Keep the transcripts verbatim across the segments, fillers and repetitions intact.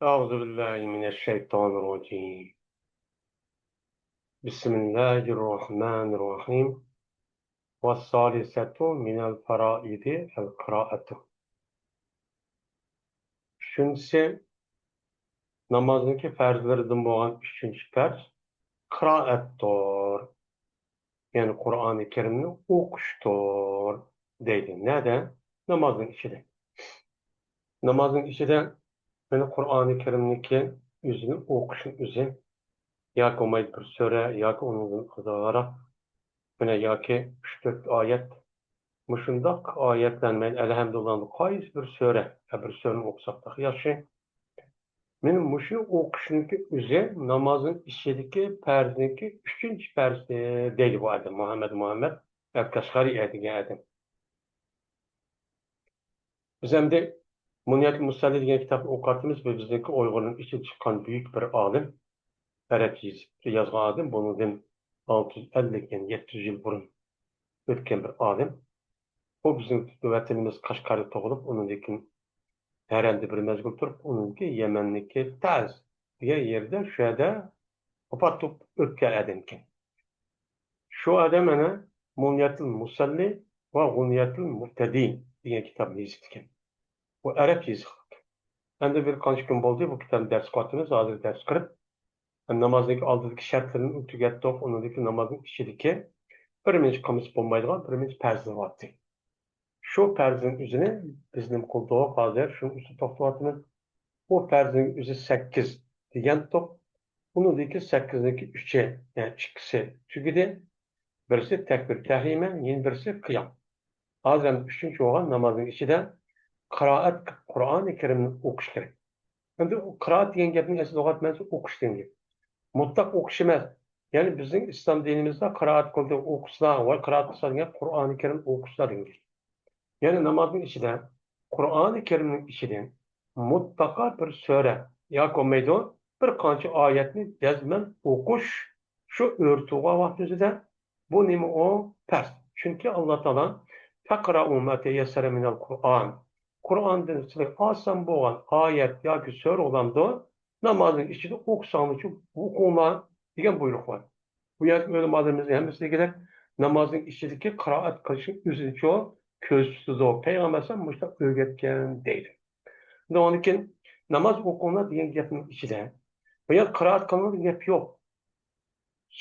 أعوذ بالله من الشيطان الرجيم. بسم الله الرحمن الرحيم. والثالثة من الفرائض القراءة. ئۈچىنچىسى، نامازنىڭكى پەرزلىرىدىن بولغان ئۈچىنچى پەرز قىرائەتتۇر. يەنى قۇرئانى كەرىمنى ئوقۇشتۇر دەيدۇ. نەدە؟ نامازنىڭ ئىچىدە. نامازنىڭ ئىچىدە، يەنى قۇرئانى كەرىمنىڭكى ئۆزىنى ئوقۇشنىڭ ئۆزى، ياكى بولمايدۇ بىر سۈرە، ياكى ئۇنىڭدىن ئازراقراق، مانا ياكى ئۈچ تۆت ئايەت، مۇشۇنداق ئايەتلەرنى، مەيلى ئەلھەمدۇلىللاھنىڭ قايسى بىر سۈرە، ھە، بىر سۈرىنى ئوقۇساق تېخى ياخشى. مېنىڭ مۇشۇ ئوقۇشنىڭكى ئۆزى نامازنىڭ ئىچىدىكى پەرزنىڭكى ئۈچىنچى پەرزى دەيدۇ بۇ ئادەم، مۇھەممەد، مۇھەممەد ئەل-كەشغەرى دېگەن ئادەم. بىز ئەمدى مۇنيەتۇل مۇسەللى دېگەن كىتابنى ئوقۇۋاتىمىز. بۇ بىزنىڭكى ئۇيغۇرنىڭ ئىچىدىن چىققان بۈيۈك بىر ئالىم. ئەرەبچە يېزىپ يازغان ئادەم. بۇنىڭدىن ئالتە يۈز ئەللىك، يەنى يەتتە يۈز يىل بۇرۇن ئۆتكەن بىر ئالىم. ئۇ بىزنىڭ ۋەتىنىمىز قەشقەردە تۇغۇلۇپ، ئۇنىڭدىن كېيىن ھەرەندە بىر مەزگىل تۇرۇپ، ئۇنىڭدىن كېيىن يەمەننىڭكى تەز دېگەن يېرىدە، شۇ يەردە ۋاپات بولۇپ ئۆتكەن ئادەمكەن. شۇ ئادەم ئەنە مۇنيەتۇل مۇسەللى ۋە غۇنيەتۇل مۇھتەدى دېگەن كىتابنى يېزىپتىكەن. بۇ ئەرەب يېزىقلىق. ئەمدى بىر قانچە كۈن بولدى، بۇ كىتابنى دەرس قىلىۋاتىمىز. ھازىر دەرس قىلىپ، نامازنىڭ ئالدىدىكى شەرتلىرىنى تۈگەتتۇق. ئۇنىڭدىن كېيىن نامازنىڭ ئىچىدىكى بىر مىنۇت قالمىسا بولمايدىغان بىر مىنۇت پەرزلىرى بارتى. شۇ پەرزنىڭ ئۆزىنى بىز نېمە قىلدۇق؟ ھازىر شۇنىڭ ئۈستىدە توختىۋاتىمىز. بۇ پەرزنىڭ ئۆزى سەككىز دېگەنتۇق. ئۇنىڭدىكى سەككىزنىڭكى ئۈچى، يەنى ئىككىسى تۈگىدى. بىرسى تەكبىر تەھرىمە، يەنە بىرسى قىيام. ھازىر ئەمدى ئۈچىنچى بولغان نامازنىڭ ئىچىدە قىرائەت، قۇرئانى كەرىمنى ئوقۇش كېرەك. ئەمدى قىرائەت دېگەن گەپنىڭ ئەسلى لۇغەت مەنىسى ئوقۇش دېگەن گەپ. مۇتلەق ئوقۇش ئەمەس. يەنى بىزنىڭ ئىسلام دىنىمىزدا قىرائەت قىلدى، ئوقۇسىلا ۋە قىرائەت قىلسا دېگەن قۇرئانى كەرىم ئوقۇسىلا دېگەن گەپ. يەنى نامازنىڭ ئىچىدە، قۇرئانى كەرىمنىڭ ئىچىدىن مۇتلەقا بىر سۈرە ياكى بولمايدۇ، بىر قانچە ئايەتنى جەزمەن ئوقۇش، شۇ ئۆرتە بولغان ۋاقتىمىزدا بۇ نېمە ئۇ؟ پەرز. چۈنكى ئاللا تائالا «فەقرەئۇ ما تەيەسسەرە مىنەل قۇرئان». قۇرئاندىن سىلەرگە ئاسان بولغان ئايەت ياكى سۈرە بولامدۇ؟ نامازنىڭ ئىچىدە ئوقۇساڭلارچۇ، ئوقۇڭلار دېگەن بۇيرۇق بار. بۇ يەردىكى ئۆلىمالىرىمىز ھەممىسى دېگۈدەك نامازنىڭ ئىچىدىكى قىرائەت قىلىشنىڭ ئۆزىنىچۇ كۆرسىتىدۇ. پەيغەمبەر ئەلەيھىسسالام مۇشۇنداق ئۆگەتكەن دەيدۇ. ئۇنىڭدىن كېيىن ناماز ئوقۇڭلار دېگەن گەپنىڭ ئىچىدە بۇ يەردە قىرائەت قىلىڭلار دېگەن گەپ يوق.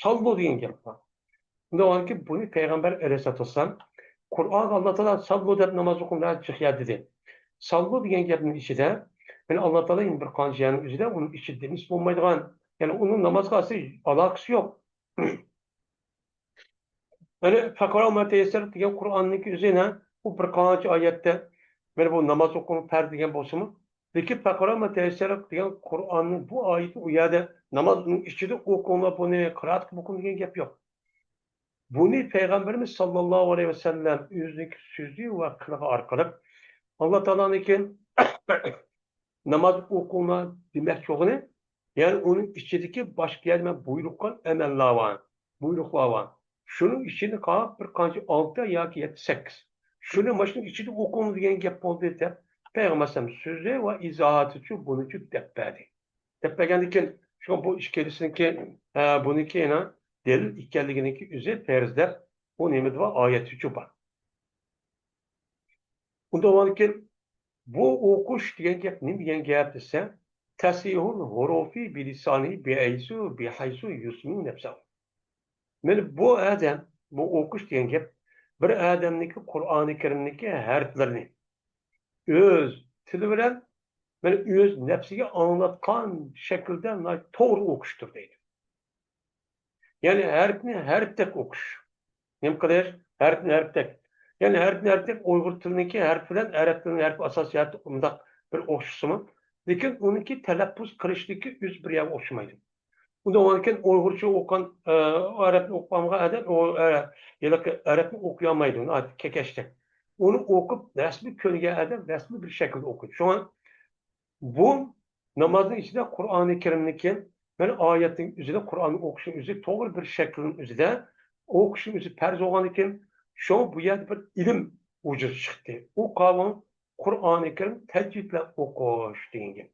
ساللۇ دېگەن گەپ بار. ئۇنىڭدىن كېيىن بۇنى پەيغەمبەر ئەلەيھىسسالاتۇ ۋەسسالام قۇرئانغا ئاللا تائالا ساللۇ دەپ ناماز ئوقۇڭلار جىق يا دېدى. ساللۇ دېگەن گەپنىڭ ئىچىدە، يەنى ئاللا تائالا يەنە بىر قانچە يەرنىڭ ئۆزىدە ئۇنىڭ ئىچىدە دېمىسە بولمايدىغان، يەنى ئۇنىڭ نامازغا ئاساسىي ئالاقىسى يوق. يەنى فەقرەئۇ ما تەيەسسەر دېگەن قۇرئاننىڭكى ئۆزى، يەنە ئۇ بىر قانچە ئايەتتە، مانا بۇ ناماز ئوقۇڭ پەرز دېگەن بولسىمۇ، لېكىن فەقرەئۇ ما تەيەسسەر دېگەن قۇرئاننىڭ بۇ ئايىتى ئۇ يەردە نامازنىڭ ئىچىدە ئوقۇڭلار بۇنى، قىرائەت قىلىپ ئوقۇڭ دېگەن گەپ يوق. بۇنى پەيغەمبىرىمىز ساللاللاھۇ ئەلەيھى ۋەسەللەم ئۆزىنىڭكى سۆزى ۋە قىلىقى ئارقىلىق ئاللا تائالانىڭكى ناماز ئوقۇڭلار دېمەكچى بولغىنى، يەنى ئۇنىڭ ئىچىدىكى باشقا يەردە مەن بۇيرۇق قىلغان ئەمەللەر بار، بۇيرۇقلار بار. شۇنىڭ ئىچىدە قالغان بىر قانچە ئالتە ياكى يەتتە، سەككىز. شۇنى ماشۇنىڭ ئىچىدە ئوقۇڭ دېگەن گەپ بولدى دەپ، پەيغەمبەر ئەلەيھىسسالام سۆزى ۋە ئىزاھاتىچۇ بۇنىچۇ دەپ بەردى. دەپ بەرگەندىن كېيىن، شۇڭا بۇ ئىككىلىسىنىڭكى، ئە، بۇنىڭكى يەنە دەلىل ئىكەنلىكىنىڭكى ئۆزى پەرز دەپ، بۇ نېمىدە بار؟ ئايەتتىچۇ بار. ئۇنداق بولغاندىكىن، بۇ ئوقۇش دېگەن گەپ نېمە دېگەن گەپ دېسە، تەسھىھۇل ھۇرۇفى بىلىسانىھى بىھەيسۇ، بىھەيسۇ يۇسمىئۇ نەفسەھۇ. مانا بۇ ئادەم، بۇ ئوقۇش دېگەن گەپ، بىر ئادەمنىڭكى قۇرئانى كەرىمنىڭكى ھەرپلىرىنى ئۆز تىلى بىلەن، مانا ئۆز نەپسىگە ئاڭلاتقان شەكىلدە ناھايىتى توغرا ئوقۇشتۇر دەيدۇ. يەنى ھەرپنى ھەرپتەك ئوقۇش. نېمە قىلىش؟ ھەرپنى ھەرپتەك. يەنى ھەرپنى ھەرپتەك ئۇيغۇر تىلىنىڭكى ھەرپى بىلەن ئەرەب تىلىنىڭ ھەرپى ئاساسىي ھەرپ مۇنداق بىر ئوخشىسىمۇ، لېكىن ئۇنىڭكى تەلەپپۇز قىلىشتىكى ئۆزى بىر يەرگە ئوخشىمايدۇ. ئۇنىڭدىن كېيىن ئۇيغۇرچە ئوقۇغان، ئە، ئەرەبنى ئوقۇغانغا ئادەم ئۇ، ئە، ھېلىقى ئەرەبنى ئوقۇيالمايدۇ، ناھايىتى كېكەچتەك. ئۇنى ئوقۇپ رەسمىي كۆنگەن ئادەم رەسمىي بىر شەكىلدە ئوقۇيدۇ. شۇڭا بۇ نامازنىڭ ئىچىدە قۇرئانى كەرىمنىڭكى، مانا ئايەتنىڭ ئۆزىدە، قۇرئاننى ئوقۇشنىڭ ئۆزى توغرا بىر شەكىلنىڭ ئۆزىدە، ئوقۇشنىڭ ئۆزى پەرز بولغاندىكىن، شۇڭا بۇ يەردە بىر ئىلىم ۋۇجۇدقا چىقتى. ئۇ قاۋۇل قۇرئانى كەرىم تەجۋىد بىلەن ئوقۇش دېگەن گەپ.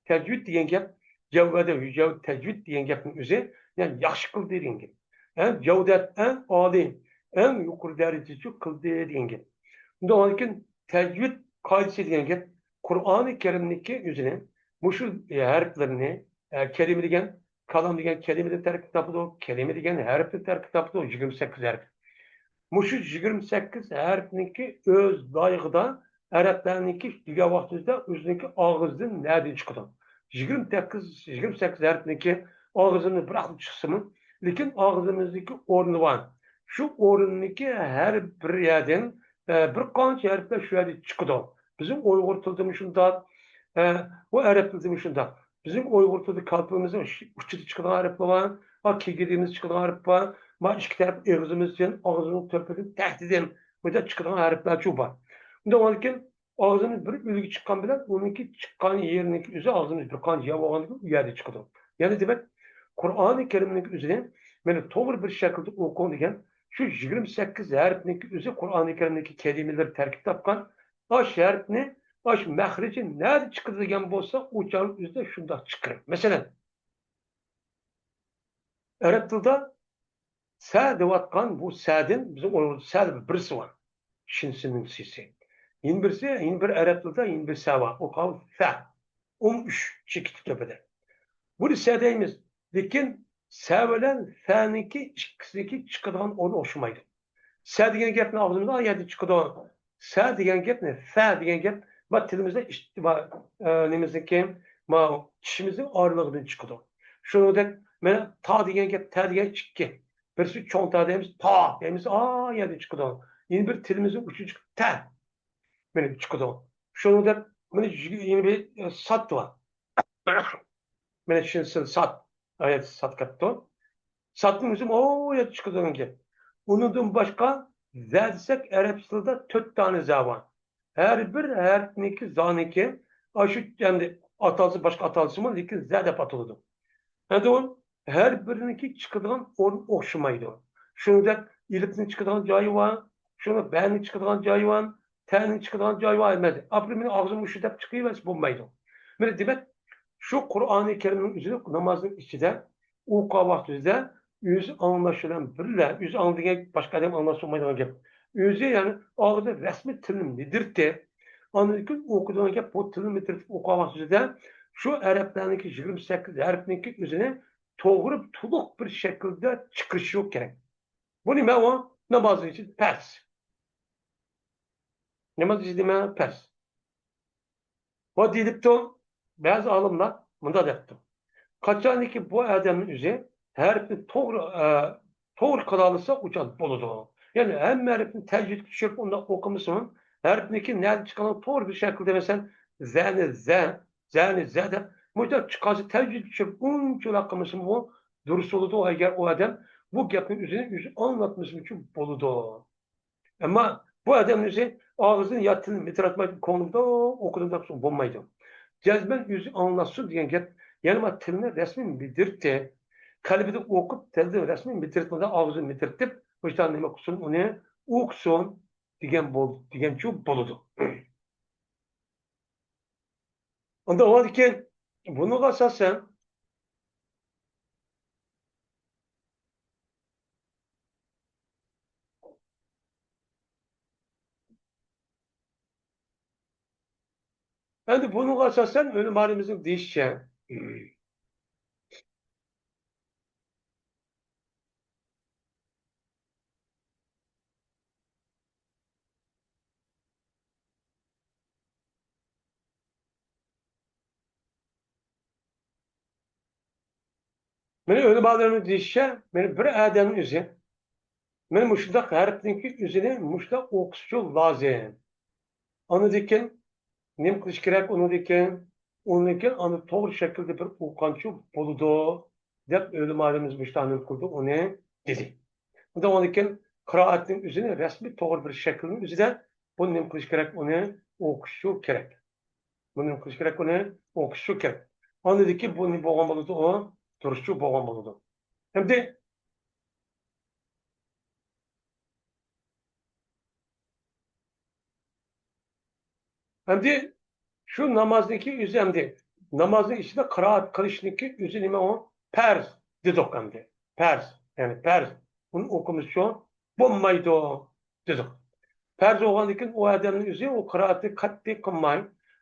تەجۋىد دېگەن گەپ، جەۋۋەدە يۇجەۋ تەجۋىد دېگەن گەپنىڭ ئۆزى، يەنى ياخشى قىلدى دېگەن گەپ. ھەم جەۋدەت، ئەڭ ئالىي، ئەڭ يۇقىرى دەرىجىدە قىلدى دېگەن گەپ. ئۇنداق بولغاندىكىن، تەجۋىد قائىدىسى دېگەن گەپ قۇرئانى كەرىمنىڭكى ئۆزىنى، مۇشۇ ھەرپلىرىنى، ئە، كەلىمە دېگەن، كالام دېگەن كەلىمىدىن تەركىب تاپىدۇ، كەلىمە دېگەن ھەرپتىن تەركىب تاپىدۇ، يىگىرمە سەككىز ھەرپ. مۇشۇ يىگىرمە سەككىز ھەرپنىڭكى ئۆز لايىقىدا ئەرەبلەرنىڭكى دېگەن ۋاقتىمىزدا ئۆزىنىڭكى ئاغزىدىن نەدىن چىقىدۇ؟ يىگىرمە سەككىز، يىگىرمە سەككىز ھەرپنىڭكى ئاغزىدىن بىراقلا چىقسىمۇ، لېكىن ئاغزىمىزدىكى ئورنى بار. شۇ ئورۇندىكى ھەر بىر يەردىن، ئە، بىر قانچە ھەرپلەر شۇ يەردە چىقىدۇ. بىزنىڭ ئۇيغۇر تىلىدىمۇ شۇنداق، ئە، ئۇ ئەرەب تىلىدىمۇ شۇنداق. بىزنىڭ ئۇيغۇر تىلىدا كالپۇكىمىزنىڭ ئۇچ-، ئۇچىدا چىقىدىغان ھەرپلەر بار، ھە، كېكىرىكىمىزدە چىقىدىغان ھەرپ بار، ما ئىككى تەرەپ ئېغىزىمىزدىن، ئاغزىمىزنىڭ تۆپىدىن، تەھتىدىن، بۇ يەردە چىقىدىغان ھەرپلەرچۇ بار. ئۇنداق بولغاندىكىن، ئاغزىمىز بىر ئۈلگە چىققان بىلەن، ئۇنىڭكى چىققان يېرىنىڭكى ئۆزى ئاغزىمىز بىر قانچە يەۋالغاندىكىن ئۇ يەردە چىقىدۇ. يەنى دېمەك، قۇرئانى كەرىمنىڭكى ئۆزىنى مانا توغرا بىر شەكىلدە ئوقۇڭ دېگەن شۇ يىگىرمە سەككىز ھەرپنىڭكى ئۆزى قۇرئانى كەرىمدىكى كەلىمىلەر تەركىب تاپقان. ئاش ھەرپنى، ئاش مەخرىجى نەدە چىقىدۇ دېگەن بولسا، ئۇ چاغنىڭ ئۆزىدە شۇنداق چىقىرىڭ. مەسىلەن، ئەرەب تىلىدا سە دەۋاتقان بۇ سەدىن بىزنىڭ ئۇيغۇردا سە دەپ بىرسى بار. شىنسىنىڭ سىسى. يەنە بىرسى، يەنە بىر ئەرەب تىلىدا يەنە بىر سە بار. ئۇ قاۋۇ سە. ئون ئۈچ چېكىتى تۆپىدە. بۇنى سە دەيمىز. لېكىن سە بىلەن سەنىڭكى ئىككىسىنىڭكى چىقىدىغان ئورنى ئوخشىمايدۇ. سە دېگەن گەپنى ئاغزىمىزدا يەردە چىقىدۇ. سە دېگەن گەپنى، سە دېگەن گەپ، ما تىلىمىزدا ئىش-، ما، ئە، نېمىزنىڭكى، ما چىشىمىزنىڭ ئارىلىقىدىن چىقىدۇ. شۇنىڭدەك، مانا تا دېگەن گەپ، تە دېگەن ئىككى. بىرسى چوڭ تا دەيمىز، تا دەيمىز، ئا يەردىن چىقىدۇ. يەنە بىر تىلىمىزنىڭ ئۇچىدىن چىقىپ، تە. مانا چىقىدۇ. شۇنىڭدەك، مانا يەنە بىر، ئە، سات بار. مانا شىنسىن سات. ئايەت سات كەپتۇ. ساتنىڭ ئۆزى ئۇ يەردە چىقىدىغان گەپ. ئۇنىڭدىن باشقا زە دېسەك، ئەرەب تىلىدا تۆت دانە زە بار. ھەر بىر ھەرپنىڭكى زانىكى، ئاشۇ ئەمدى ئاتالسا باشقا ئاتالسىمۇ، لېكىن زە دەپ ئاتىلىدۇ. ئەمدى ئۇ ھەر بىرىنىڭكى چىقىدىغان ئورنى ئوخشىمايدۇ. شۇنىڭدەك ئېلىپنىڭ چىقىدىغان جايى بار، شۇنىڭ بەنىڭ چىقىدىغان جايى بار، تەنىڭ چىقىدىغان جايى بار ئەمەس. ئاپىرىن مېنىڭ ئاغزىم مۇشۇ دەپ چىقىۋەرسە بولمايدۇ. مانا دېمەك، شۇ قۇرئانى كەرىمنىڭ ئۆزىنى نامازنىڭ ئىچىدە ئوقۇغان ۋاقتىمىزدا ئۆزى ئاڭلاش بىلەن بىللە، ئۆزى ئاڭلىدىغان گەپ باشقا ئادەم ئاڭلاشتۇرمايدىغان گەپ. ئۆزى، يەنى ئاغزىدا رەسمىي تىلنى مىدىرتىپ، ئاندىن كېيىن ئوقۇيدىغان گەپ، بۇ تىلنى مىدىرتىپ ئوقۇغان ۋاقتىدا شۇ ئەرەبلەرنىڭكى يىگىرمە سەككىز ھەرپنىڭكى ئۆزىنى توغرا، تولۇق بىر شەكىلدە چىقىرىشى كېرەك. بۇنى مەن ئۇ نامازنىڭ ئىچىدە پەرز. ناماز ئىچىدە مەن پەرز. ۋە دېيىلىپتۇ، بەزى ئالىملار مۇنداق دەپتۇ. قاچانكى بۇ ئادەمنىڭ ئۆزى ھەرپنى توغرا، ئە، توغرا قىلالىسا، ئۇ چاغ بولىدۇ. يەنى ھەممە ھەرپنى تەجۋىدكە چۈشۈرۈپ ئۇنداق ئوقۇمىسىمۇ، ھەرپنىڭكى نەدە چىققانلىقى توغرا بىر شەكىلدە، مەسىلەن، زەنى زە، زەنى زە دەپ مۇشۇنداق چىقارسا، تەجۋىدكە چۈشۈرۈپ ئۇنچىۋالا قىلمىسىمۇ، بۇ دۇرۇس بولىدۇ. ئەگەر ئۇ ئادەم بۇ گەپنى ئۆزىنى ئۆزى ئاڭلاتمىسىمۇ بولىدۇ. ئەمما بۇ ئادەمنىڭ ئۆزى ئاغزىدىن يا تىلىنى مىدىراتماي، كۆڭلىدە ئوقۇدۇم دەپ بولمايدۇ. جەزمەن ئۆزى ئاڭلاتسۇن دېگەن گەپ، يەنى ما تىلىنى رەسمىي مىدىرتتى. قەلبىدە ئوقۇپ، تىلىدىن رەسمىي مىدىرتمىدى، ئاغزىنى مىدىرتىپ، ۋىجدان نېمە قىلسۇن، ئۇنى ئوقۇسۇن دېگەن بول-، دېگەنچۇ بولىدۇ. ئۇنداق بولغاندىكىن، بۇنىڭغا ئاساسەن، ئەمدى بۇنىڭغا ئاساسەن، ئۆلىمالىرىمىزنىڭ دېيىشىچە، مېنىڭ ئۆلىمالىرىم دېيىشىچە، مېنىڭ بىر ئادەمنىڭ ئۆزى، مېنىڭ مۇشۇنداق ھەرپنىڭكى ئۆزىنى مۇشۇنداق ئوقۇشۇچۇ لازىم. ئاندىن كېيىن نېمە قىلىش كېرەك ئۇنىڭدىن كېيىن؟ ئۇنىڭدىن كېيىن ئاندىن توغرا شەكىلدە بىر ئوقۇغانچۇ بولىدۇ، دەپ ئۆلىمالىرىمىز مۇشۇنداق نېمە قىلدى، ئۇنى دېدى. ئۇنداق ئۇنىڭدىن كېيىن قىرائەتنىڭ ئۆزىنى رەسمىي توغرا بىر شەكىلنىڭ ئۆزىدە بۇنى نېمە قىلىش كېرەك؟ ئۇنى ئوقۇشۇ كېرەك. بۇنى نېمە قىلىش كېرەك؟ ئۇنى ئوقۇشۇ كېرەك. ئاندىن كېيىن بۇ نېمە بولغان بولىدۇ؟ ئۇ دۇرۇسچۇ بولغان بولىدۇ. ئەمدى ئەمدى شۇ نامازنىڭكى ئۆزى ئەمدى نامازنىڭ ئىچىدە قىرائەت قىلىشنىڭكى ئۆزى نېمە ئۇ؟ پەرز دېدۇق ئەمدى. پەرز، يەنى پەرز. ئۇنى ئوقۇمىسىچۇ بولمايدۇ دېدۇق. پەرز بولغاندىن كېيىن ئۇ ئادەمنىڭ ئۆزى ئۇ قىرائەتنى قەتئىي قىلماي،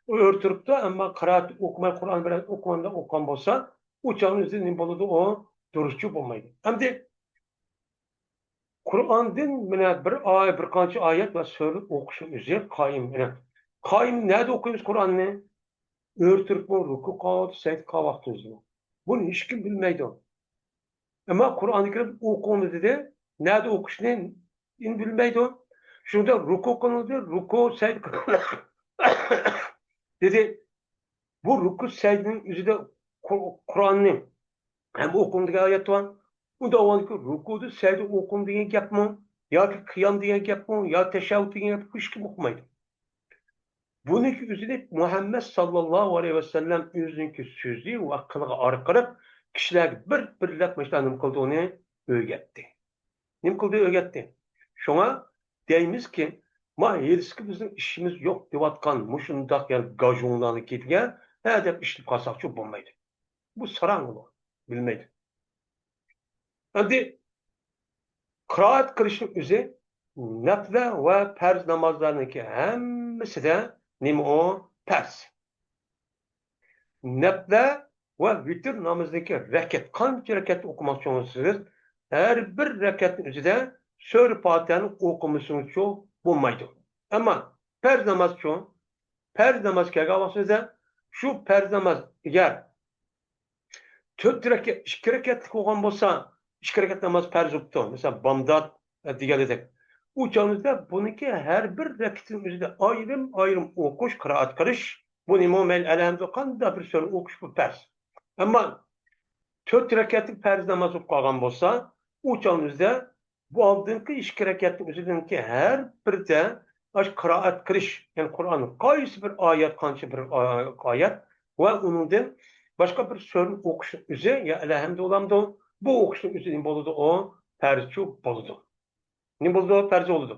ئۆرە تۇرۇپتۇ، ئەمما قىرائەتنى ئوقۇماي، قۇرئان بىلەن ئوقۇغاندا ئوقۇغان بولسا، ئۇ چاغنىڭ ئۆزى نېمە بولىدۇ؟ ئۇ دۇرۇسچۇ بولمايدۇ. ئەمدى قۇرئاندىن مانا بىر ئاي، بىر قانچە ئايەت ۋە سۈرە ئوقۇشنىڭ ئۆزى قائىم. مانا قائىم نەدە ئوقۇيمىز قۇرئاننى؟ ئۆرە تۇرۇپمۇ، رۇكۇ قىلىۋاتىدۇ، سەجدە قىلىۋاتىدۇ ئۆزىنىڭ. بۇنى ھېچكىم بىلمەيدۇ. ئەمما قۇرئانى كەرىم ئوقۇڭ دېدى. نەدە ئوقۇشنى ئېنى بىلمەيدۇ. شۇنىڭدا رۇكۇ قىلىڭ دېدى، رۇكۇ، سەجدە قىلىڭ دېدى. بۇ رۇكۇ سەجدىنىڭ ئۆزىدە قۇ-، قۇرئاننى ھەم ئوقۇڭ دېگەن ئايەت بار. ئۇنداق بولغاندىكىن رۇكۇدا سەجدە ئوقۇڭ دېگەن گەپمۇ، ياكى قىيام دېگەن گەپمۇ، يا تەشەھھۇد دېگەن گەپمۇ ھېچكىم ئۇقمايدۇ. بۇنىڭكى ئۆزىنى مۇھەممەد ساللاللاھۇ ئەلەيھى ۋەسەللەم ئۆزىنىڭكى سۆزى ۋە قىلىقى ئارقىلىق كىشىلەرگە بىر-بىرلەپ مۇشۇنداق نېمە قىلدى، ئۇنى ئۆگەتتى. نېمە قىلدى، ئۆگەتتى. شۇڭا دەيمىزكى، ما ھېلىسىكى بىزنىڭ ئىشىمىز يوق دەۋاتقان مۇشۇنداق يەنە گاژۇڭلارنى كېتىگە ھە دەپ ئىشلىتىپ قالساقچۇ بولمايدۇ. بۇ ساراڭ بۇ، بىلمەيدۇ. ئەمدى قىرائەت قىلىشنىڭ ئۆزى نەپلە ۋە پەرز نامازلارنىڭكى ھەممىسىدە نېمە ئۇ؟ پەرز. نەپلە ۋە ۋىتىر نامىزىدىكى رەكەت، قانچە رەكەت ئوقۇماقچى بولسىڭىز، ھەر بىر رەكەتنىڭ ئۆزىدە سۈرە پاتىھەنى ئوقۇمىسىڭىزچۇ بولمايدۇ. ئەمما پەرز نامازچۇ؟ پەرز ناماز كەلگەن ۋاقتىمىزدا شۇ پەرز ناماز ئەگەر تۆت رەكەت، ئىككى رەكەتلىك بولغان بولسا، ئىككى رەكەت ناماز پەرز بوپتۇ. مەسىلەن، بامدات، ئە، دېگەندەك. ئۇ چاغىمىزدا بۇنىڭكى ھەر بىر رەكىتىنىڭ ئۆزىدە ئايرىم-ئايرىم ئوقۇش، قىرائەت قىلىش. بۇ نېمە؟ مەيلى ئەلھەمدۇ قانداق بىر سۈرىنى ئوقۇش بۇ پەرز. ئەمما تۆت رەكەتلىك پەرز ناماز بولۇپ قالغان بولسا، ئۇ چاغىمىزدا بۇ ئالدىنقى ئىككى رەكەتنىڭ ئۆزىدىكى ھەر بىرىدە ئاشۇ قىرائەت قىلىش، يەنى قۇرئاننىڭ قايسى بىر ئايەت، قانچە بىر ئا-، ئايەت ۋە ئۇنىڭدىن باشقا بىر سۈرىنى ئوقۇشنىڭ ئۆزى، يا ئەلھەمدۇ بولامدۇ، بۇ ئوقۇشنىڭ ئۆزى نېمە بولىدۇ؟ ئۇ پەرزچۇ بولىدۇ. نېمە بولىدۇ؟ پەرز بولىدۇ.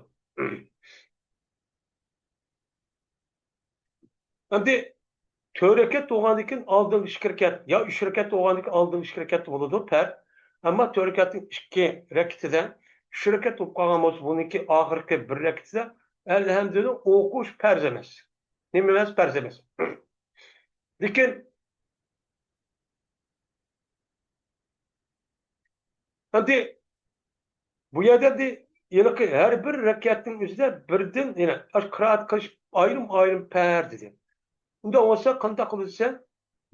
ئەمدى تۆت رەكەت بولغاندىن كېيىن ئالدىنقى ئىككى رەكەت، يا ئۈچ رەكەت بولغاندىن كېيىن ئالدىنقى ئىككى رەكەت بولىدۇ، پەرز. ئەمما تۆت رەكەتنىڭ ئىككى رەكىتىدە، ئۈچ رەكەت بولۇپ قالغان بولسا، بۇنىڭكى ئاخىرقى بىر رەكىتىدە ئەلھەمدۇنى ئوقۇش پەرز ئەمەس. نېمە ئەمەس؟ پەرز ئەمەس. لېكىن ئەمدى بۇ يەردە دې-، ھېلىقى ھەر بىر رەكەتنىڭ ئۆزىدە بىردىن، يەنە قىرائەت قىلىش ئايرىم-ئايرىم پەرز دېدى. ئۇنداق بولسا قانداق قىلىدۇ دېسە،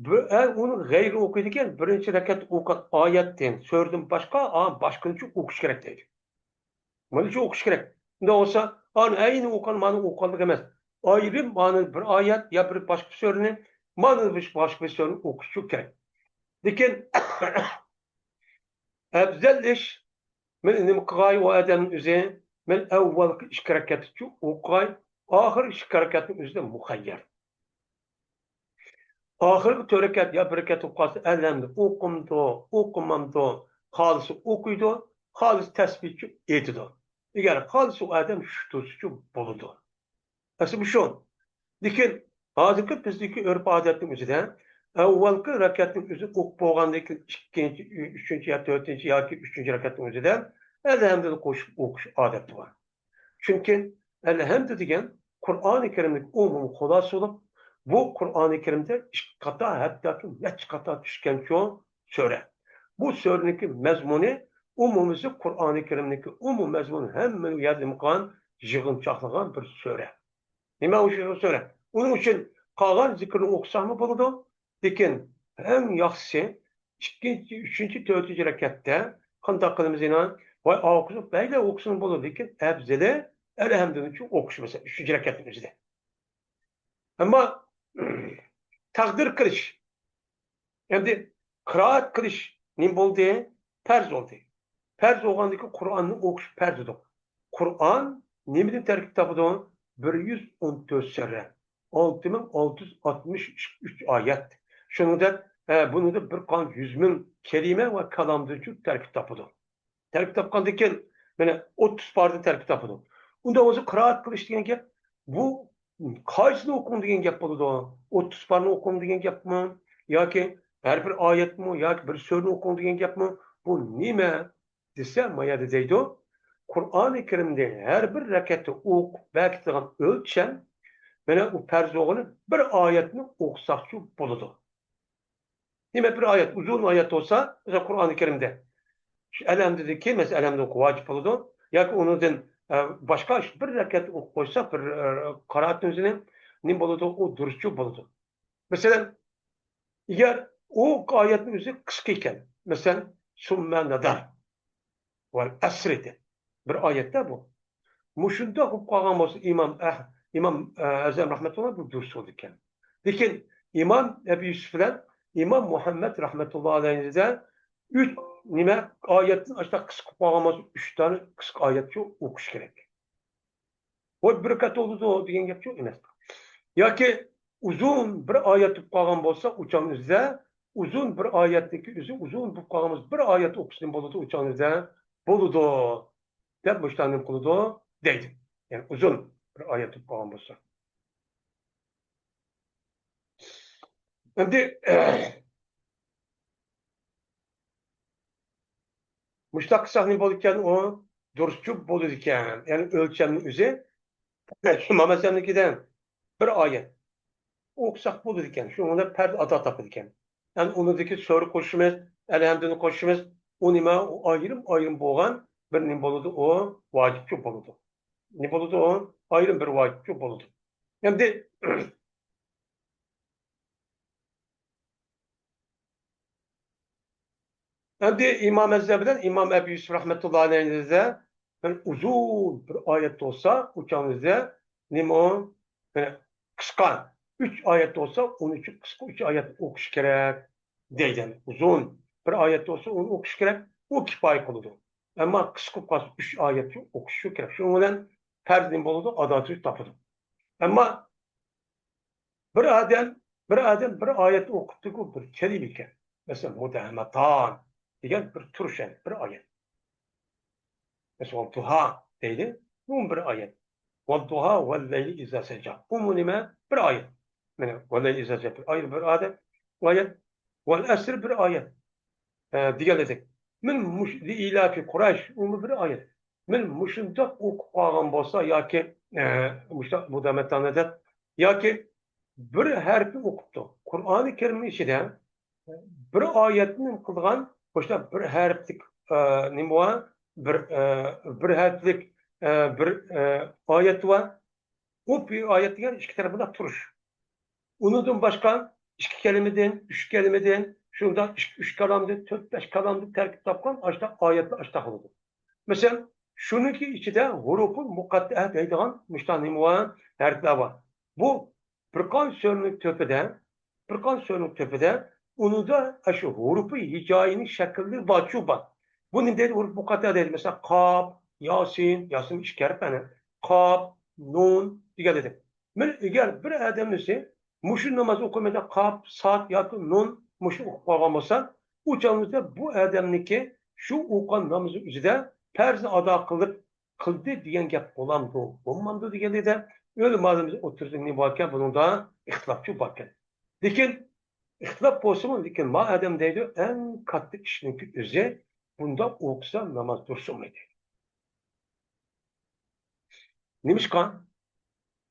بىر، ئە، ئۇنى غەيرى ئوقۇيدىكەن، بىرىنچى رەكەتتە ئوقۇغان ئايەتتىن، سۈرىدىن باشقا، ئا، باشقىنىچە ئوقۇش كېرەك دەيدۇ. مانا شۇ ئوقۇش كېرەك. ئۇنداق بولسا، ئانى ئەينى ئوقۇغان، مانا ئوقۇغانلىق ئەمەس. ئايرىم، مانا بىر ئايەت يا بىر باشقا سۈرىنى، مانا بىر باشقا بىر سۈرىنى ئوقۇش شۇ كېرەك. لېكىن ئەۋزەل ئىش، مەن نېمە قىلغاي ئۇ ئادەمنىڭ ئۆزى، مەن ئەۋۋەلقى ئىككى رەكەتنىچۇ ئوقۇغاي، ئاخىرقى ئىككى رەكەتنىڭ ئۆزىدە مۇخەييەر. ئاخىرقى تۆت رەكەت يا بىر رەكەت بولۇپ قالسا، ئەلھەمدۇ ئوقۇمدۇ، ئوقۇمامدۇ، خالىسا ئوقۇيدۇ، خالىسا تەسبىھچۇ ئېيتىدۇ. ئەگەر خالىسا ئۇ ئادەم شۇ تۇرسىچۇ بولىدۇ. ئەسلى مۇشۇ. لېكىن ھازىرقى بىزدىكى ئۆرپ-ئادەتنىڭ ئۆزىدە ئەۋۋەلقى رەكەتنىڭ ئۆزى ئوقۇپ بولغاندىن كېيىن ئىككىنچى، ئۈچىنچى يا تۆتىنچى ياكى ئۈچىنچى رەكەتنىڭ ئۆزىدە ئەلھەمدۇنى قوشۇپ ئوقۇش ئادەتى بار. چۈنكى ئەلھەمدۇ دېگەن قۇرئانى كەرىمدىكى ئومۇمىي خۇلاسە بولۇپ، بۇ قۇرئانى كەرىمدە ئىككى قاتا، ھەتتاكى نەچچە قاتا چۈشكەنچۇ سۈرە. بۇ سۈرىنىڭكى مەزمۇنى ئومۇمىي قۇرئانى كەرىمنىڭكى ئومۇمىي مەزمۇنى ھەممە يەردە نېمە قىلغان، يىغىنچاقلىغان بىر سۈرە. نېمە ئۇ سۈرە؟ ئۇنىڭ ئۈچۈن قالغان زىكىرنى ئوقۇساقمۇ بولىدۇ. لېكىن ئەڭ ياخشىسى ئىككىنچى، ئۈچىنچى، تۆتىنچى رەكەتتە قانداق قىلىمىز يەنە؟ ۋاي ئاۋۇ قىزىق بەيلە ئوقۇسىمۇ بولىدۇ، لېكىن ئەپزىلى ئەلھەمدۇنىچۇ ئوقۇش، مەسىلەن، ئۈچىنچى رەكەتنىڭ ئۆزىدە. ئەمما تەقدىر قىلىش، ئەمدى قىرائەت قىلىش نېمە بولدى؟ پەرز بولدى. پەرز بولغاندىكىن قۇرئاننى ئوقۇش پەرز دېدۇق. قۇرئان نېمىدىن تەركىب تاپىدۇ؟ بىر يۈز ئون تۆت سۈرە، ئالتە مىڭ ئالتە يۈز ئاتمىش ئۈچ ئايەت. شۇنىڭدەك، ئە، بۇنىڭدا بىر قانچە يۈز مىڭ كەلىمە ۋە كالامدىن تەركىب تاپىدۇ. تەركىب تاپقاندىن كېيىن، مانا، ئوتتۇز پارىدىن تەركىب تاپىدۇ. ئۇندا ئۆزى قىرائەت قىلىش دېگەن گەپ، بۇ قايسىنى ئوقۇڭ دېگەن گەپ بولىدۇ؟ ئوتتۇز پارنى ئوقۇڭ دېگەن گەپمۇ؟ ياكى ھەر بىر ئايەتمۇ ياكى بىر سۈرىنى ئوقۇڭ دېگەن گەپمۇ؟ بۇ نېمە دېسە، ما يەردە دەيدۇ، قۇرئانى كەرىمنى ھەر بىر رەكەتتە ئوقۇپ بېكىتىدىغان ئۆلچەم، مانا ئۇ پەرز بولغىنى بىر ئايەتنى ئوقۇساقچۇ بولىدۇ. دېمەك، بىر ئايەت، ئۇزۇن ئايەت بولسا، مەسىلەن، قۇرئانى كەرىمدە شۇ ئەلھەمدىدىن كېيىن، مەسىلەن، ئەلھەمدۇ ئوقۇش ۋاجىپ بولىدۇ. ياكى ئۇنىڭدىن، ئە، باشقا بىر رەكەت ئوقۇپ قويسا، بىر، ئە، قىرائەتنى ئۆزىنى، نېمە بولىدۇ؟ ئۇ دۇرۇسچۇ بولىدۇ. مەسىلەن، ئەگەر ئۇ ئايەتنىڭ ئۆزى قىسقا ئىكەن، مەسىلەن، سۇممە نەدەر ۋەل ئەسرى دەپ بىر ئايەتتە بۇ. مۇشۇنداق بولۇپ قالغان بولسا، ئىمام ئەھ-، ئىمام، ئە، ئەزەم رەھمەتۇللا بۇ دۇرۇس بولىدىكەن. لېكىن ئىمام ئەبۇ يۈسۈف بىلەن ئىمام مۇھەممەد رەھمەتۇللا ئەلەيھىدە ئۈچ نېمە ئايەتتىن ئاشۇنداق قىسقا قىلىپ قالغان بولسا، ئۈچ دانە قىسقا ئايەتچۇ ئوقۇش كېرەك. ۋاي بىر رەكەت بولىدۇ دېگەن گەپچۇ ئەمەس. ياكى ئۇزۇن بىر ئايەت بولۇپ قالغان بولسا، ئۇ چاغنىڭ ئۆزىدە ئۇزۇن بىر ئايەتنىڭكى ئۆزى ئۇزۇن بولۇپ قالغان بولسا، بىر ئايەت ئوقۇشتىن بولىدۇ، ئۇ چاغنىڭ ئۆزىدە بولىدۇ دەپ مۇشۇنداق نېمە قىلىدۇ دەيدۇ. يەنى ئۇزۇن بىر ئايەت بولۇپ قالغان بولسا. ئەمدى مۇشۇنداق قىلساق نېمە بولىدىكەن؟ ئۇ دۇرۇسچۇ بولىدىكەن. يەنى ئۆلچەمنىڭ ئۆزى ئىمام ئەزەمنىڭكىدە بىر ئايەت ئوقۇساق بولىدىكەن. شۇنىڭ بىلەن پەرز ئادا تاپىدىكەن. يەنى ئۇنىڭدىكى سۈرە قوشۇشىمىز، ئەلھەمدۇنى قوشۇشىمىز، ئۇ نېمە؟ ئۇ ئايرىم-ئايرىم بولغان بىر نېمە بولىدۇ؟ ئۇ ۋاجىپچۇ بولىدۇ. نېمە بولىدۇ ئۇ؟ ئايرىم بىر ۋاجىپچۇ بولىدۇ. ئەمدى، ئەمدى ئىمام ئەززە بىلەن ئىمام ئەبۇ يۈسۈپ رەھمەتۇللا ئەلەيھىدە بىر ئۇزۇن بىر ئايەت بولسا، ئۇ چاغنىڭدا نېمە ئۇ؟ يەنى قىسقا ئۈچ ئايەت بولسا، ئۇنىڭ ئۈچۈن قىسقا ئۈچ ئايەت ئوقۇش كېرەك دەيدۇ. ئۇزۇن بىر ئايەت بولسا، ئۇنى ئوقۇش كېرەك، ئۇ كىپايە قىلىدۇ. ئەمما قىسقا قالسا، ئۈچ ئايەتنى ئوقۇشى كېرەك. شۇنىڭ بىلەن پەرز نېمە بولىدۇ؟ ئادالىتى تاپىدۇ. ئەمما بىر ئادەم، بىر ئادەم بىر ئايەتنى ئوقۇپتىكۇ، بىر كەلىمە ئىكەن. مەسىلەن، مۇدەھەمەتان دېگەن بىر تۇرۇش، يەنى بىر ئايەت. مەسىلەن، ۋەددۇھا دەيدۇ، بۇمۇ بىر ئايەت. ۋەددۇھا ۋەللەيلى ئىزا سەجا. بۇمۇ نېمە؟ بىر ئايەت. مانا، ۋەللەيلى ئىزا سەجا بىر ئايەت، بىر ئادەم، ئايەت. ۋەل ئەسر بىر ئايەت. ئە، دېگەن ئىدۇق. مەن مۇش-، لىئىلافى قۇرەيش، ئۇمۇ بىر ئايەت. مەن مۇشۇنداق ئوقۇپ قالغان بولسا ياكى، ئە، مۇشۇنداق مۇدەمەتانە دەپ، ياكى بىر ھەرپنى ئوقۇپتۇ. قۇرئانى كەرىمنىڭ ئىچىدە بىر ئايەتنى نېمە قىلىدىغان، مۇشۇنداق بىر ھەرپلىك، ئە، نېمە بار؟ بىر، ئە، بىر ھەرپلىك، ئە، بىر، ئە، ئايەت بار. ئۇ بىر ئايەت دېگەن ئىككى تەرەپ بىلەن تۇرۇش. ئۇنىڭدىن باشقا ئىككى كەلىمىدىن، ئۈچ كەلىمىدىن، شۇنداق ئىككى، ئۈچ كالامدىن، تۆت، بەش كالامدىن تەركىب تاپقان ئاشۇنداق ئايەتلەر ئاشۇنداق بولىدۇ. مەسىلەن، شۇنىڭكى ئىچىدە ھۇرۇپۇل مۇقەتتەئە دەيدىغان مۇشۇنداق نېمە بار؟ ھەرپلەر بار. بۇ بىر قانچە سۈرىنىڭ تۆپىدە، بىر قانچە سۈرىنىڭ تۆپىدە ئۇنىڭدا ئاشۇ ھۇرۇپى ھىجائىينىڭ شەكلى بارچۇ بار. بۇ نېمە دەيدۇ؟ ھۇرۇپ مۇقەتتەئە دەيدۇ. مەسىلەن، قاپ، ياسىن، ياسىن ئىككى ھەرپ، يەنى قاپ، نۇن دېگەن دېدى. مەن ئەگەر بىر ئادەمنىسى مۇشۇ ناماز ئوقۇيمەن دەپ قاپ، ساد ياكى نۇن مۇشۇ ئوقۇپ قالغان بولسا، ئۇ چاغدا بۇ ئادەمنىڭكى شۇ ئوقۇغان نامىزى ئۆزىدە پەرزنى ئادا قىلىپ، قىلدى دېگەن گەپ بولامدۇ، بولمامدۇ دېگەندە، ئۆلىمالىرىمىز ئوتتۇرىسىدا نېمە باركەن، بۇنىڭدا ئىختىلاپچۇ باركەن. لېكىن ئىختىلاپ بولسىمۇ، لېكىن ما ئادەم دەيدۇ، ئەڭ كاتتا ئىشنىڭكى ئۆزى بۇنداق ئوقۇسا ناماز دۇرۇس بولمايدۇ. نېمىشقا؟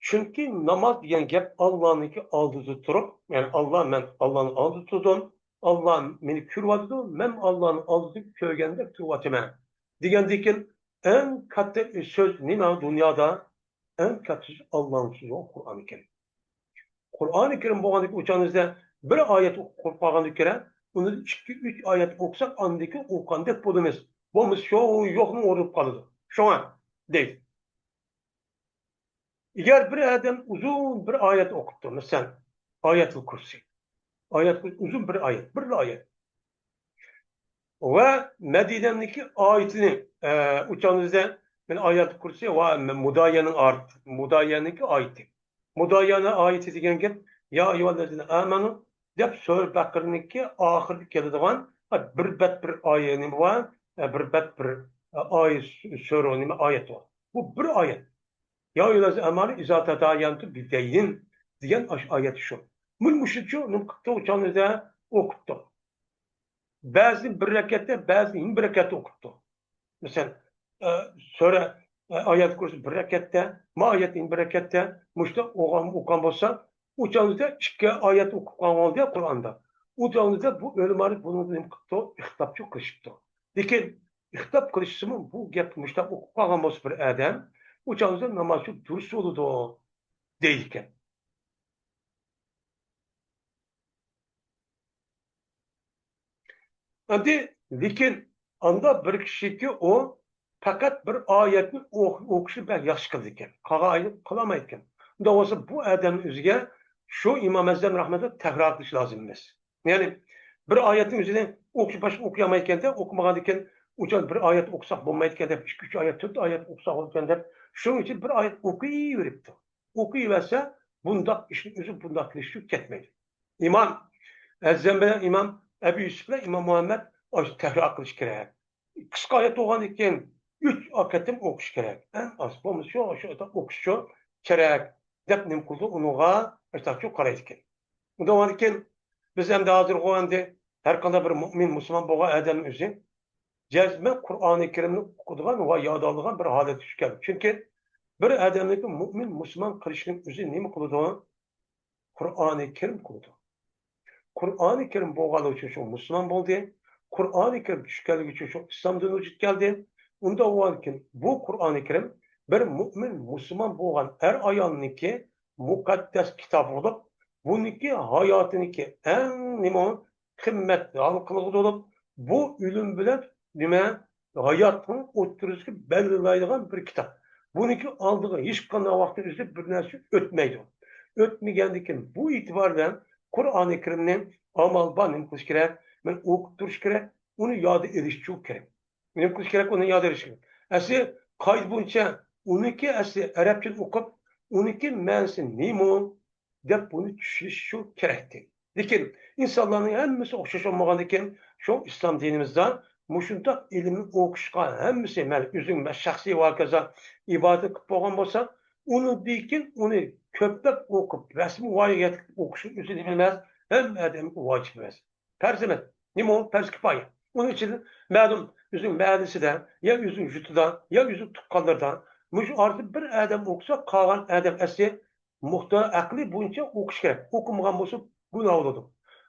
چۈنكى ناماز دېگەن گەپ ئاللانىڭكى ئالدىدا تۇرۇپ، يەنى ئاللا، مەن ئاللانىڭ ئالدىدا تۇردۇم، ئاللا مېنى كۆرۈۋاتىدۇ، مەن ئاللانىڭ ئالدىدا كۆرگەندەك تۇرۇۋاتىمەن دېگەندىن كېيىن، ئەڭ كاتتا سۆز نېمە دۇنيادا؟ ئەڭ كاتتا سۆز ئاللانىڭ سۆزى قۇرئانى كەرىم. قۇرئانى كەرىم بولغاندىكىن ئۇ چاغنىڭىزدا بىر ئايەت ئوقۇپ قالغاندىن كۆرە، ئۇنى ئىككى، ئۈچ ئايەت ئوقۇساق، ئاندىن كېيىن ئوقۇغاندەك بولىمىز. بولمىسا شۇ يوقنىڭ ئورنى بولۇپ قالىدۇ. شۇڭا دەيدۇ. ئەگەر بىر ئادەم ئۇزۇن بىر ئايەت ئوقۇپتۇ، مەسىلەن، ئايەتۇل كۇرسى. ئايەتۇل كۇرسى ئۇزۇن بىر ئايەت، بىرلا ئايەت. ۋە مەدىنەنىڭكى ئايىتىنى، ئە، ئۇ چاغنىڭىزدا مەن ئايەتۇل كۇرسى ۋە مۇدايەنىڭ ئارت-، مۇدايەنىڭكى ئايىتى. مۇدايەنە ئايىتى دېگەن گەپ، يا ئەييۇھەللەزىنە ئامەنۇ دەپ سۈرە بەقەرىنىڭكى ئاخىرىدا كېلىدىغان بىر بەت بىر ئايە نېمە بار، بىر بەت بىر ئايە سۈرە نېمە ئايەت بار. بۇ بىر ئايەت. يا ئەييۇھەللەزىنە ئامەنۇ ئىزا تەدايەنتۇم بىدەينىن دېگەن ئاش-، ئايەت شۇ. مۇن مۇشۇنچە نېمە قىپتۇ، ئۇ چاغنىدا ئوقۇپتۇ. بەزى بىر رەكەتتە، بەزى يەنە بىر رەكەتتە ئوقۇپتۇ. مەسىلەن، ئە، سۈرە، ئە، ئايەت كۇرسى بىر رەكەتتە، ما ئايەت يەنە بىر رەكەتتە، مۇشۇنداق ئوقۇغان، ئوقۇغان بولسا، ئۇ چاغنىدا ئىككى ئايەت ئوقۇپ قالغان بولدى قۇرئاندا. ئۇ چاغنىدا بۇ ئۆلىمالار بۇنى نېمە قىپتۇ؟ ئىختىلاپچۇ قىلىشىپتۇ. لېكىن ئىختىلاپ قىلىشسىمۇ، بۇ گەپنى مۇشۇنداق ئوقۇپ قالغان بولسا بىر ئادەم، ئۇ چاغنىدا نامازچۇ دۇرۇس بولىدۇ، دەيدىكەن. ئەمدى، لېكىن ئاندا بىر كىشىكى ئۇ پەقەت بىر ئايەتنى ئوق-، ئوقۇشنى بەك ياخشى قىلىدىكەن. قالغان ئايەتنى قىلالمايدىكەن. ئۇنداق بولسا بۇ ئادەمنىڭ ئۆزىگە شۇ ئىمام ئەزەم رەھمەتۇللا تەكرار قىلىش لازىم ئەمەس. يەنى بىر ئايەتنىڭ ئۆزىنى ئوقۇش باشقا ئوقۇيالمايدىكەن-دە، ئوقۇمىغاندىكىن ئۇچان بىر ئايەت ئوقۇساق بولمايدىكەن دەپ، ئىككى، ئۈچ ئايەت، تۆت ئايەت ئوقۇساق بولىدىكەن دەپ، شۇنىڭ ئۈچۈن بىر ئايەت ئوقۇيۋېرىپتۇ. ئوقۇيۋەرسە، بۇنداق ئىشنىڭ ئۆزى بۇنداق كېلىشى كەتمەيدۇ. ئىمام ئەزەم بىلەن ئىمام ئەبۇ يۈسۈپ بىلەن ئىمام مۇھەممەد ئاشۇ تەكرار قىلىش كېرەك. قىسقا ئايەت بولغاندىن كېيىن ئۈچ قېتىم ئوقۇش كېرەك. ئەڭ ئاز بولمىسا شۇ، شۇ ئوقۇشچۇ كېرەك دەپ نېمە قىلىدۇ، ئۇنىڭغا ئاشۇنداقچۇ قارايدىكەن. ئۇنداق بولغاندىكىن بىز ئەمدى ھازىرغۇ ئەمدى ھەر قانداق بىر مۇئمىن، مۇسۇلمان بولغان ئادەمنىڭ ئۆزى جەزمەن قۇرئانى كەرىمنى ئوقۇيدىغان ۋە ياد ئالىدىغان بىر ھالەتكە چۈشكەن. چۈنكى بىر ئادەمنىڭكى مۇئمىن، مۇسۇلمان قىلىشنىڭ ئۆزى نېمە قىلىدۇ؟ قۇرئانى كەرىم قىلىدۇ. قۇرئانى كەرىم بولغانلىقى ئۈچۈن شۇ مۇسۇلمان بولدى. قۇرئانى كەرىم چۈشكەنلىكى ئۈچۈن شۇ ئىسلام دىنى ۋۇجۇدقا كەلدى. ئۇنداق بولغاندىكىن بۇ قۇرئانى كەرىم بىر مۇئمىن مۇسۇلمان بولغان ئەر ئايالنىڭكى مۇقەددەس كىتابى بولۇپ، بۇنىڭكى ھاياتىنىڭكى ئەڭ نېمە قىممەت ھالقىلىقى بولۇپ، بۇ ئۆلۈم بىلەن نېمە ھاياتنىڭ ئوتتۇرىسىنى بەلگىلەيدىغان بىر كىتاب. بۇنىڭكى ئالدىغا ھېچقانداق ۋاقىتتا ئۆزى بىر نەرسە ئۆتمەيدۇ. ئۆتمىگەندىكىن بۇ ئېتىبار بىلەن قۇرئانى كەرىمنى ئامال بار نېمە قىلىش كېرەك؟ مەن ئوقۇپ تۇرۇش كېرەك، ئۇنى ياد ئېلىشچۇ كېرەك. نېمە قىلىش كېرەك؟ ئۇنى ياد ئېلىش كېرەك. ئەسلى قائىدە بويىچە ئۇنىڭكى ئەسلى ئەرەبچىدىن ئوقۇپ، ئۇنىڭكى مەنىسى نېمە؟ دەپ بۇنى چۈشىنىش شۇ كېرەكتى. لېكىن ئىنسانلارنىڭ ھەممىسى ئوخشاش بولمىغاندىكىن، شۇ ئىسلام دىنىمىزدا مۇشۇنداق ئىلىمنى ئوقۇشقا ھەممىسى، مەن ئۆزۈم، مەن شەخسىي ۋە ھاكازا ئىبادەت قىلىپ بولغان بولسا، ئۇنىڭدىن كېيىن ئۇنى كۆپلەپ ئوقۇپ، رەسمىي ۋايىگە يەتكۈزۈپ ئوقۇشنىڭ ئۆزى نېمە ئەمەس، ھەممە ئادەمگە ۋاجىپ ئەمەس. پەرز ئەمەس. نېمە ئۇ؟ پەرز كىپايە. ئۇنىڭ ئىچىدە مەلۇم ئۆزىنىڭ مەھەللىسىدە يا ئۆزىنىڭ يۇرتىدا يا ئۆزىنىڭ تۇغقانلىرىدا مۇشۇ ئارىدا بىر ئادەم ئوقۇسا، قالغان ئادەم ئەسلى مۇقتەدىر ئەقلى بويىچە ئوقۇش كېرەك. ئوقۇمىغان بولسا گۇناھ بولىدۇ.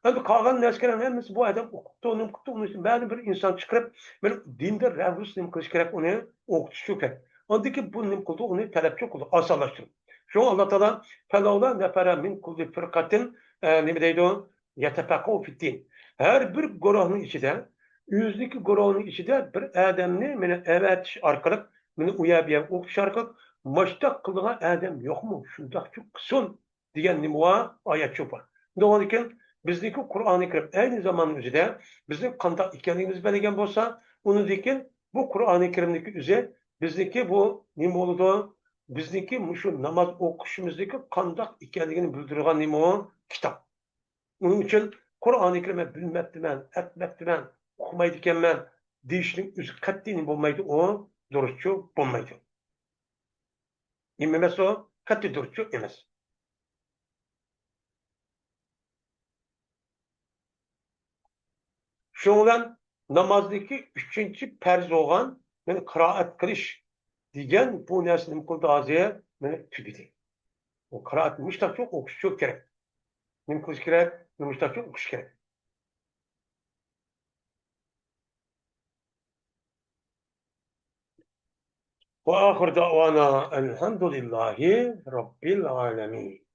ئەمدى قالغان نەرسىلەرنىڭ ھەممىسى بۇ ئادەم ئوقۇپتۇ، نېمە قىپتۇ، ئۇنىڭ ئۈچۈن مەلۇم بىر ئىنسان چىقىرىپ، مەن دىندا رەۋۇس نېمە قىلىش كېرەك، ئۇنى ئوقۇتۇش كېرەك. ئاندىن كېيىن بۇ نېمە قىلىدۇ، ئۇنى تەلەپچۇ قىلىدۇ، ئاسانلاشتۇرىدۇ. شۇڭا ئاللا تائالا، فەلەۋلا نەفەرە مىن كۇللى فىرقەتىن، ئە، نېمە دەيدۇ؟ يەتەپەققەھۇ فىددىن. ھەر بىر گۇرۇھنىڭ ئىچىدە، ئۆزىنىڭكى گۇرۇھىنىڭ ئىچىدە بىر ئادەمنى مانا ئەۋەتىش ئارقىلىق، مانا ئۇ يەر بۇ يەرگە ئوقۇتۇش ئارقىلىق، ماشتاق قىلىدىغان ئادەم يوقمۇ؟ شۇنداقچۇ قىلسۇن دېگەن نېمە بار؟ ئايەتچۇ بار. شۇنداق بولغاندىكىن، بىزنىڭكى قۇرئانى كەرىم ئەينى زاماننىڭ ئۆزىدە بىزنىڭ قانداق ئىكەنلىكىمىزنى بىلگەن بولسا، ئۇنىڭدىن كېيىن بۇ قۇرئانى كەرىمنىڭكى ئۆزى بىزنىڭكى بۇ نېمە بولىدۇ؟ بىزنىڭكى مۇشۇ ناماز ئوقۇشىمىزنىڭكى قانداق ئىكەنلىكىنى بىلدۈرىدىغان نېمە ئۇ؟ كىتاب. ئۇنىڭ ئۈچۈن قۇرئانى كەرىمنى بىلمەپتىمەن، ئەتمەپتىمەن، ئۇقمايدىكەنمەن دېيىشنىڭ ئۆزى قەتئىي بولمايدۇ، ئۇ دۇرۇسچۇ بولمايدۇ. نېمە ئەمەس ئۇ؟ قەتئىي دۇرۇسچۇ ئەمەس. شۇنىڭ بىلەن نامازدىكى ئۈچىنچى پەرز بولغان، يەنى قىرائەت قىلىش دېگەن بۇ نەرسە نېمە قىلدى ھازىر؟ مانا تۈگىدى. ئۇ قىرائەت مۇشتاقچۇ ئوقۇشچۇ كېرەك. نېمە قىلىش كېرەك؟ مۇشتاقچۇ ئوقۇش كېرەك. وآخر دعوانا أن الحمد لله رب العالمين.